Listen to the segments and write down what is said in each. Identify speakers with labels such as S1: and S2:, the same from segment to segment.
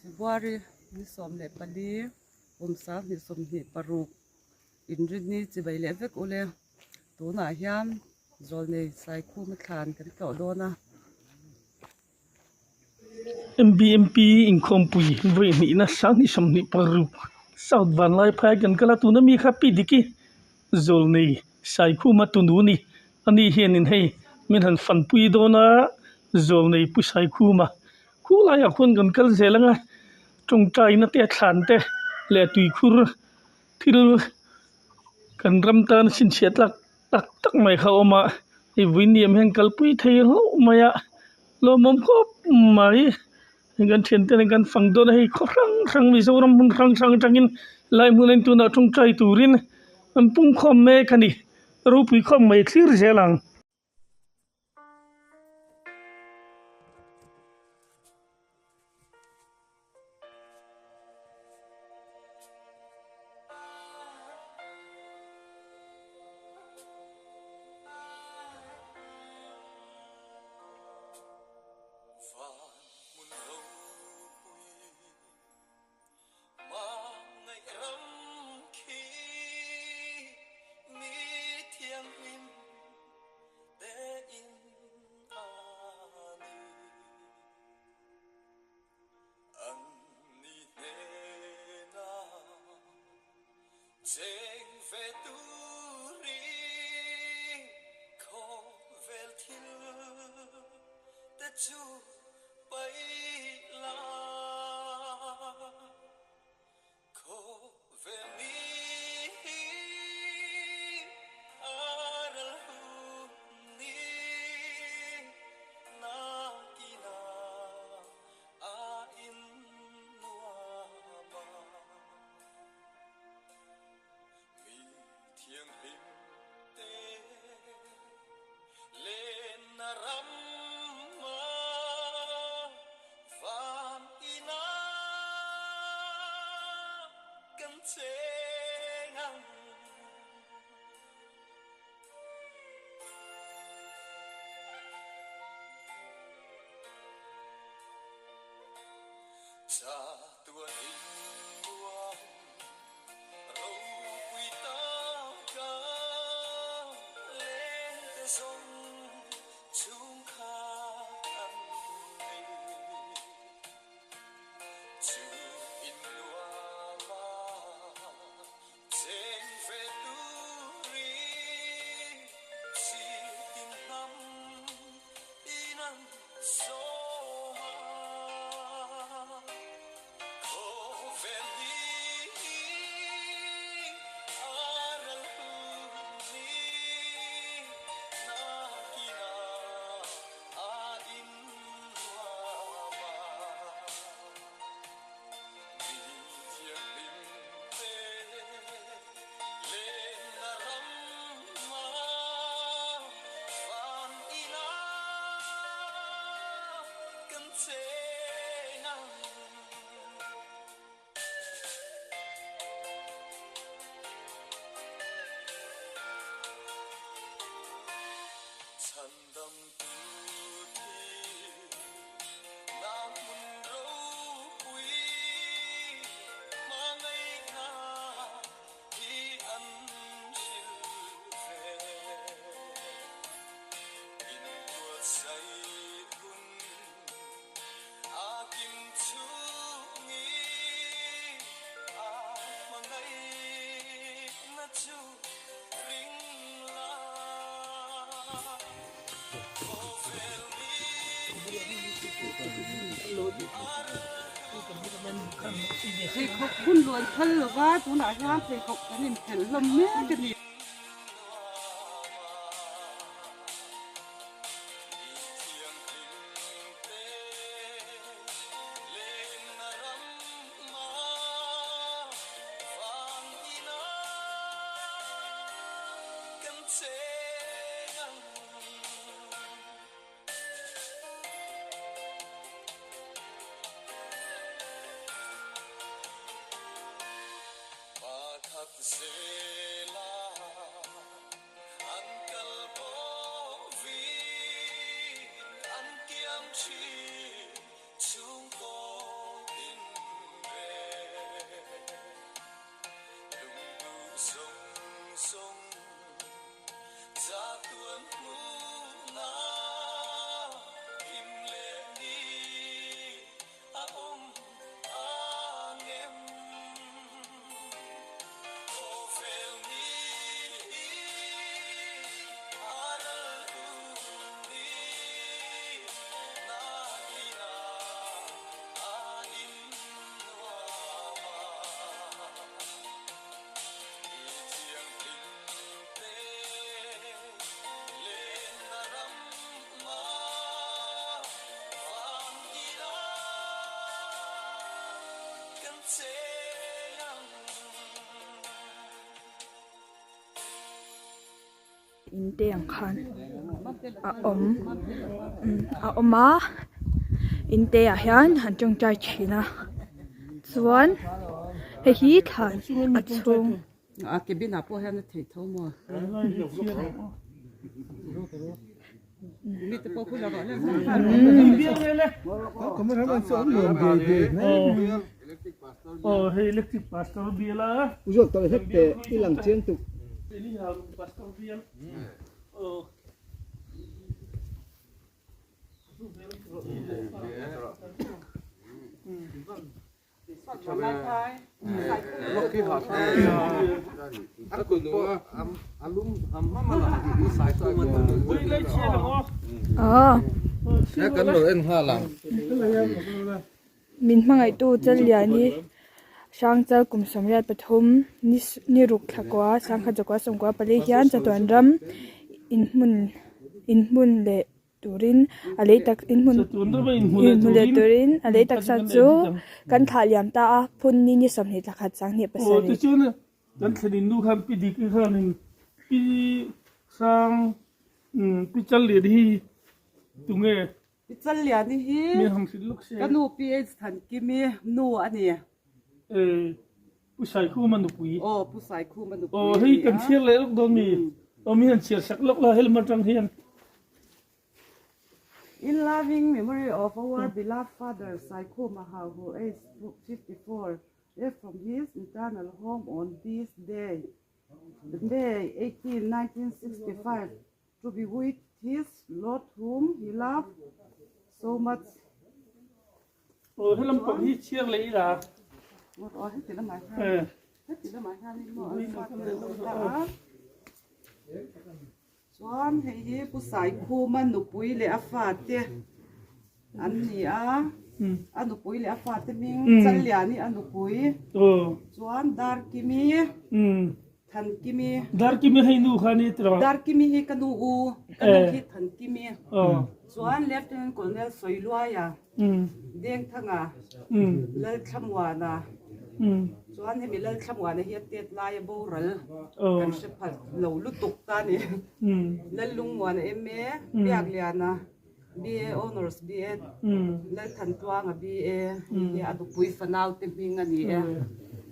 S1: February ni 14 kum 2026 inrinni chibai leh vek ule tunah hian zawlnei Saikhuma thlan kan tlawh dawn a.
S2: MBMP inkhawmpui vawi hnihna 2026 South Vanlaiphai kan kal a tuna mi kha Pi Diki zawlnei Saikhuma tunu a ni. Ani hianin hei min han fanpui dawn a zawlnei Pu Saikhuma khulaiah khuan kan kal zel ang a tawngtaina te thlan te leh tuikhur thil kan ram tan chhinchhiah tlak tak tak mai kha a awm a hei vawiin hian kalpui thei hlauh mai a lawmawm khawp mai hei kan thiante nen kan fang dawn a hei khaw hrang hrang Mizoram hmun hrang hrang atangin lai hmun a tunah tawngtai turin an pungkhawm mek a ni ropui khawp mai thlir zel ang.
S1: Pheikhawk hun luan phal lova tunah hian pheikhawk kan inphelh hlawm mek a ni.
S3: In te ang khan a awm a awm a in te ah hian an tawngtai thin a chuan hei hi thlan a chhung.
S1: A cabin ah pawh hian a theih tho maw? Mi te pawh khula rawh le.
S2: Aw hei electric pastor bial a.
S4: Uzuak tawh hlek teh i lang chiang tuk.
S2: Pastor bial. Aw.
S3: Min hmangaihtu Challiani Hrangchal kum 83 ni ruk thla kua sangkhat zakua sawmkua pali hian chatuan ram inhmun inhmun leh turin a lei tak inhmun inhmu leh turin a lei taksa chu kan thlah liam ta a phun ni ni 20 thla khat 20
S2: Aw tichuan kan thlenin nu khan pi dik khanin pi sang pi Challian hi tunge
S1: Pi Challiani hi ka nu PH Thankimi nu a ni.
S2: Pu Saikhuma nupui.
S1: Aw Pu Saikhuma nupui a ni a.
S2: Aw hei kan chhiar leh lawk dawn mi. Aw mi han chhiar sak lawk la helm atang hian.
S1: In loving memory of our beloved father Saikhuma Hauhu age 54 left from his eternal home on this day May 18, 1965 To be with his Lord whom he loved so much.
S2: Aw helam pang hi chhiar leh ila.
S1: Aw heti lamah hian heti lamah hianin maw an fate an awm ta a. Chuan hei hi Pu Saikhuma nupui leh a fate an ni a. A nupui leh a fate hming Challiani a nupui. Chuan Darkimi. Thankimi.
S2: Darkimi hei nu kha ni tiraw?
S1: Darkimi hi ka nu u, ka nu hi Thankimi. Chuan Lieutenant Colonel Sawiluaia, Dengthanga, Lalthlamuana, chuan hemi Lalthlamuana hi a tet laia boral kan hre phat lo lutuk ta ni. Lallungmuana MA, Biakliana BA Honours BEd, Lalthantluanga BA hei hi a nupui fanau te hming a ni e.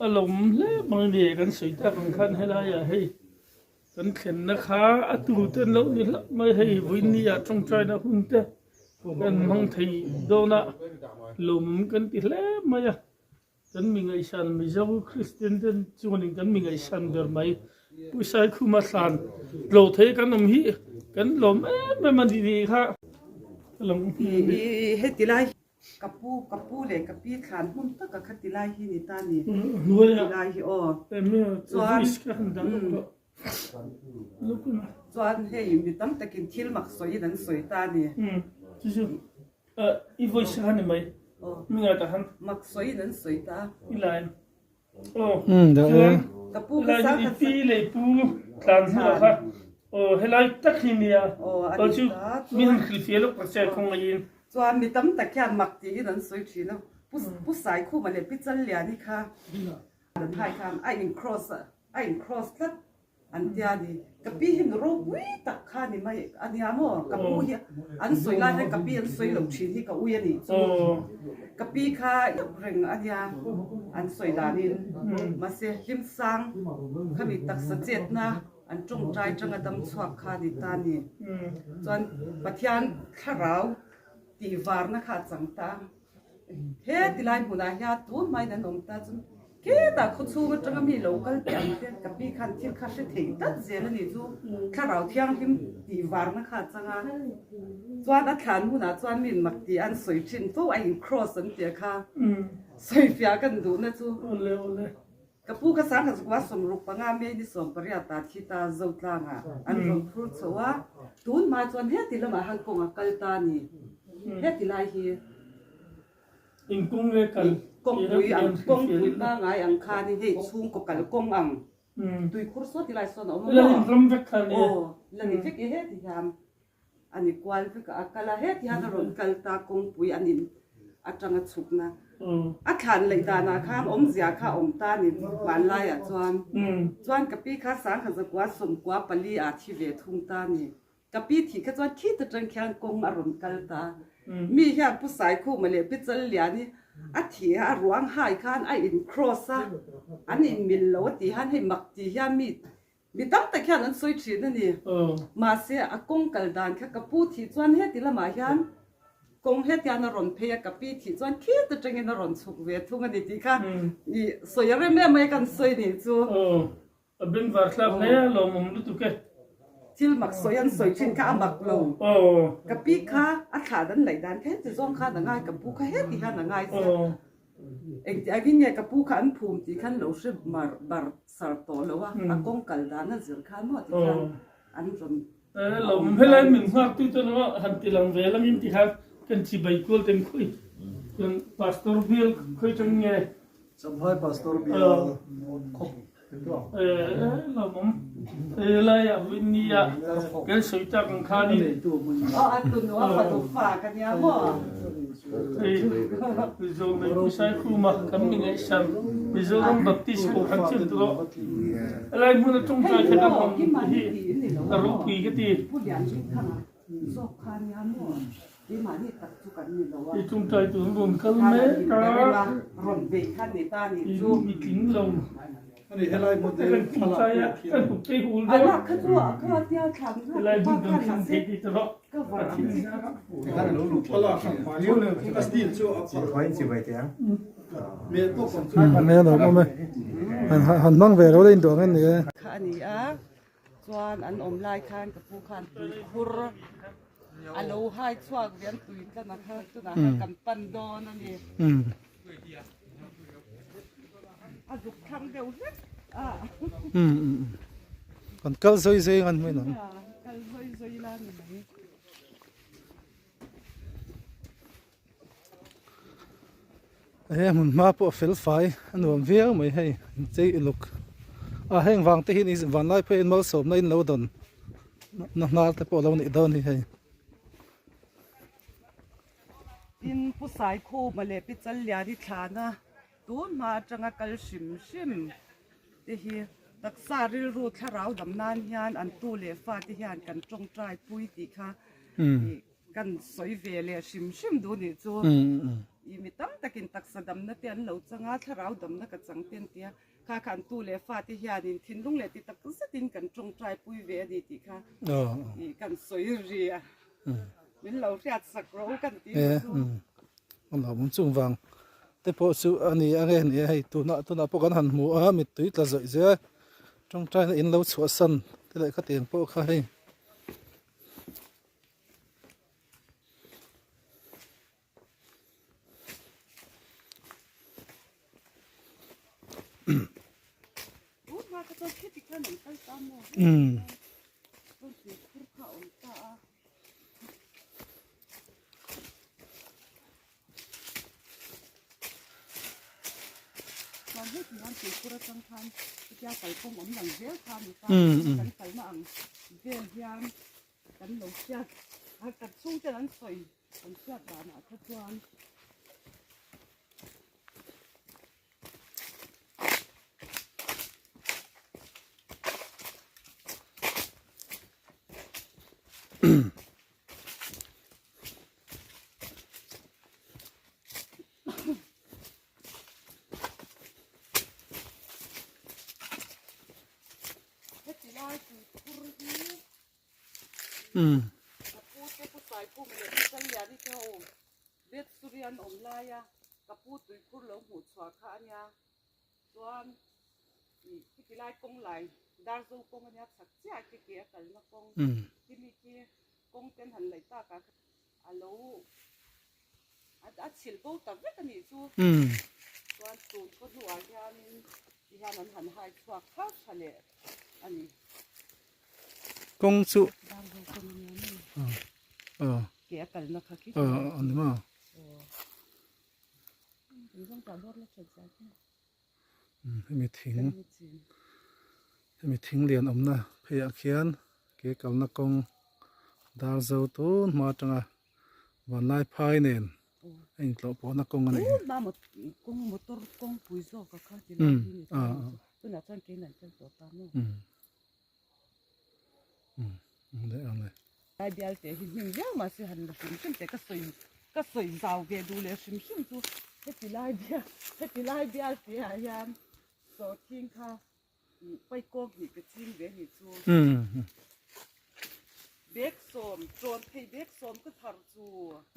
S2: A lawm hle mai ni kan sawi tak ang khan helaiah hei kan thlenna kha a tu te an lo ni hlauh mai hei vawiin ah tawngtaina hun te kan hmang thei dawn a lawmawm kan ti hle mai a. Kan mi ngaihsan Mizo Kristian te chuanin kan mi ngaihsan ber mai. Pu Saikhuma thlan tlo thei kan awm hi kan lawm em em a ni tih kha ka lo hmu a ni.
S1: Heti lai ka pu ka pu leh ka pi thlan hmun taka kha ti lai hi ni ta ni.
S2: Hnuaia
S1: Ti lai hi aw.
S2: Chuan ka han dang lawk tawh.
S1: Chuan hei mi tam takin thil mak sawiin an sawi ta ni.
S2: Chu chu I voice kha ni mai. Mi ngai ta han.
S1: Mak sawiin an sawi ta.
S2: I line. Aw. Chuan
S1: Ka pu ka sang
S2: i pi leh i pu tlan hnu ah kha aw helai tak hi nia.
S1: Aw
S2: Aw chu mi han hrilhfiah lawk tak che kawng aiin.
S1: Chuan mi tam tak hian mak tiin an sawi thin a. Pu Pu Saikhuma leh Pi Challiani kha an hai khan a in cross a in cross tlat. An tia ni. Ka pi hi nu ropui tak kha ni mai a nia maw? Ka pu hi an sawi lai hian ka pi an sawi lo thin hi ka ui a nih chu. Ka pi kha reng a nia an sawi danin. Mahse hlimsang khami taksa chetna an tawngtai tanga dam chhuak kha ni ta ni. Chuan Pathian thlarau tih varna kha a chang ta. He tilai hmunah hian tun hmain an awm ta chu Khitah khaw chhung atanga mi lo kal teh ang te ka pi khan thil kha hre thei tlat zel a nih chu thlarau thianghlim tih varna kha a chang a, chuan a thlan hunah chuan mi mak tih an sawi thin fo a in cross an tih kha sawi fiah kan duhna chu ka pu kha sangha zukua 65 May ni 18 ah thi ta Zotlangah an rawn phur chho a, tun hma chuan heti lamah han kawng a kal ta a ni heti lai hi.
S2: Inkawng nge kal?
S1: Kawngpui ang, kawngpui pangai ang khan in hei chhungkaw kal kawng ang. Tuikhur saw ti lai sawn a awm a maw?
S2: La inram vek kha nia.
S1: Aw, la ni vek e heti hian a ni kual vek a, a kal a, heti hian a rawn kal ta kawngpui an in atanga chhukna. A thlan leh danah khan awmzia kha a awm ta a ni hmanlaiah chuan. Chuan ka pi kha sangha zakua sawmkua pali ah thi ve thung ta a ni. Ka pi thih kha chuan khit atang khian kawng a rawn kal ta. Mi hian Pu Saikhuma leh Pi Challian hi a thih a ruang hai khan a in cross a, an in mil lo a tih hian hei mak tih hian mi mi tam tak hian an sawi thin a ni. Mahse a kawng kal dan kha ka pu thih chuan heti lamah hian kawng hetian a rawn phei a, ka pi thih chuan khit atangin a rawn chhuk ve thung a ni tih kha i sawi a rem em mai kan sawi nih chu.
S2: A bengvar thlak hle a lawmawm lutuk e.
S1: Thil mak sawi an sawi thin kha a mak lo. Ka pi kha a thlah dan laih dan kha heti zawng khan a ngai ka pu kha heti hian a ngai sia. Engti angin nge ka pu kha an phum tih khan lo hre mar bar sar tawh lo a, a kawng kal dan a zir khan maw ti khan an rawn
S2: Lawmawm helai min nghak tu te lawng han ti lang ve langin ti khan kan chibai kual ten khawi kan pastor bial khawi tang nge.
S5: Champhai pastor bial khawp.
S2: Lawmawm helai ah Whitney ah kan sawi tak ang khanin Mizo Meipui Saikhuma kan mi ngaihsan Mizoram Baptist Kohhran thil tu rawh helai hmun a tawngtai kha kan awm hi a ropui ka ti. I tawngtai tur an rawn kal mek a, i mi tling lo kan tawngtai a, kan hup phei hul deuh a, helai hmun kan thleng thei tih ta rawh a thil zar a.
S6: Hmel a awm e, han hmang ve lo la in duh ang em ni e.
S1: Kha a ni a. Chuan an awm lai khan ka pu khan tuikhur a lo hai chhuak ve an tui tlan a kha tunah khan kan pan dawn a ni. A zuk thlang deuh hlek a.
S6: Kan kal zawi zawi ngan hmuin ang.
S1: Kal zawi zawi la ni mai.
S6: He hmun hma pawh a fel fai a nuam viau mai hei inchei uluk a heng vang te hian vanlai phei in malsawmna in lo dawn na hnar te pawh a lo nih dawn hi hei.
S1: Tin Pu Saikhuma leh Pi Challiani thlana tun hma atanga kal hrim hrim te hi taksa rilru thlarau dam nan hian an tu leh fa te hian kan tawngtai pui tih kha Kan sawi ve leh hrim hrim duh nih chu i mi tam takin taksa damna te an lo chang a, thlarau damna ka chang te an ti a, kha kha an tu leh fa te hianin thinlung leh ti tak zetin kan tawngtai pui ve a ni tih kha i kan sawi ri a, min lo hriat sak rawh u kan ti nih chu.
S6: A lawmawm chung vang te pawh chu a ni a nge ni a hei tunah tunah pawh kan han hmu a mittui tla zawih zawih a tawngtaina in lo chhuahsan te leh khatiang pawh kha hei.
S1: Kan lo hriat a kan chhungten an sawi an hriat danah kha chuan Heti lai tuikhur hi Ka pu te pu Saikhum leh pu Challiani te ho Bet Suri an awm lai a, ka pu tuikhur lo hmuh chhuah kha a nia. Chuan ih khiti lai kawng lai Darzo kawng a nia chhak chiah khi ke a kalna kawng khimi khi kawng ten han laih tak ah khan a lo a chhilh bo ta vek a nih chu. Chuan tun khaw hnuah hianin tihian an han hai chhuak thar tha leh a ni.
S6: Kawng chu a ni maw hemi thing hemi thing lian awmna pheiah khian ke kalna kawng dar zo tun hma atanga vanlai phai nen. A intlawh pawhna kawng a nih hi.
S1: Kawng motor kawngpui zawk a kha ti lai hi ni tunah chuan kein an kal tawh ta maw. Lai bial te hi hnim viau mahse han la hrim hrim teh ka sawi ka sawi zau ve duh leh hrim hrim chu heti lai bial heti lai bial te ah hian sawhthing kha Paikawk nih ka ching ve ni chu. Bag sawm, chawn thei bag sawm ka thar chu.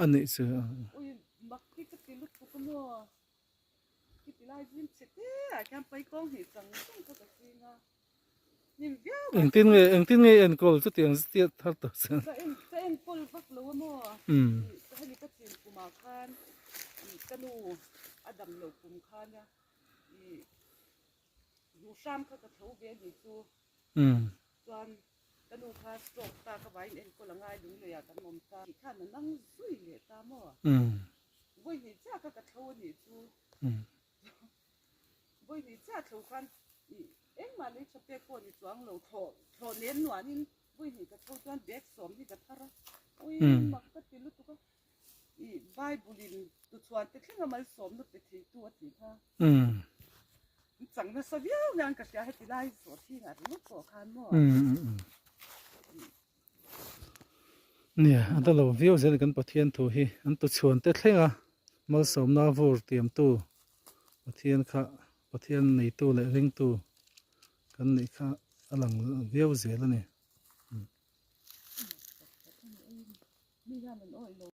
S6: A nih chu.
S1: Ui, mak hi ka ti lutuk a maw. Khiti lai zim chhe te ah khian paikawng hnih chang chang kha ka ching a. Hnim viau mai.
S6: Engtin nge, engtin nge i enkawl chutiang chiah thar tawh chuan.
S1: Ka en, ka enkawl vak lo a maw. Hemi ka chin kumah khan ka nu a dam lo kum khan a i. Duhhram kha ka tho ve ni chu chuan ka nu kha stroke ta ka vaiin enkawl a ngai lung leiah kan awm ta tih khan a nang zui leh ta maw? Vawi hnih chiah kha ka tho a nih chu vawi hnih chiah tho khan ih engmah lei tha pek pawh ni chuang lo thlawh thlawh nen nuanin vawi hnih ka tho chuan bag sawm hi ka thar a ui mak ka ti lutuk a Ih Bible in tuchhuan te thlenga malsawmna pe theitu a tih kha chang nasa viau hian ka hria heti lai zawh thin a ringawt pawh khan maw.
S6: Nia a da lo viau zel kan Pathian thu hi an tuchhuan te thlenga malsawmna vur tiamtu Pathian kha Pathian neitu leh ringtu kan nih kha a lang viau zel a ni.
S1: Mi hian an awih lo.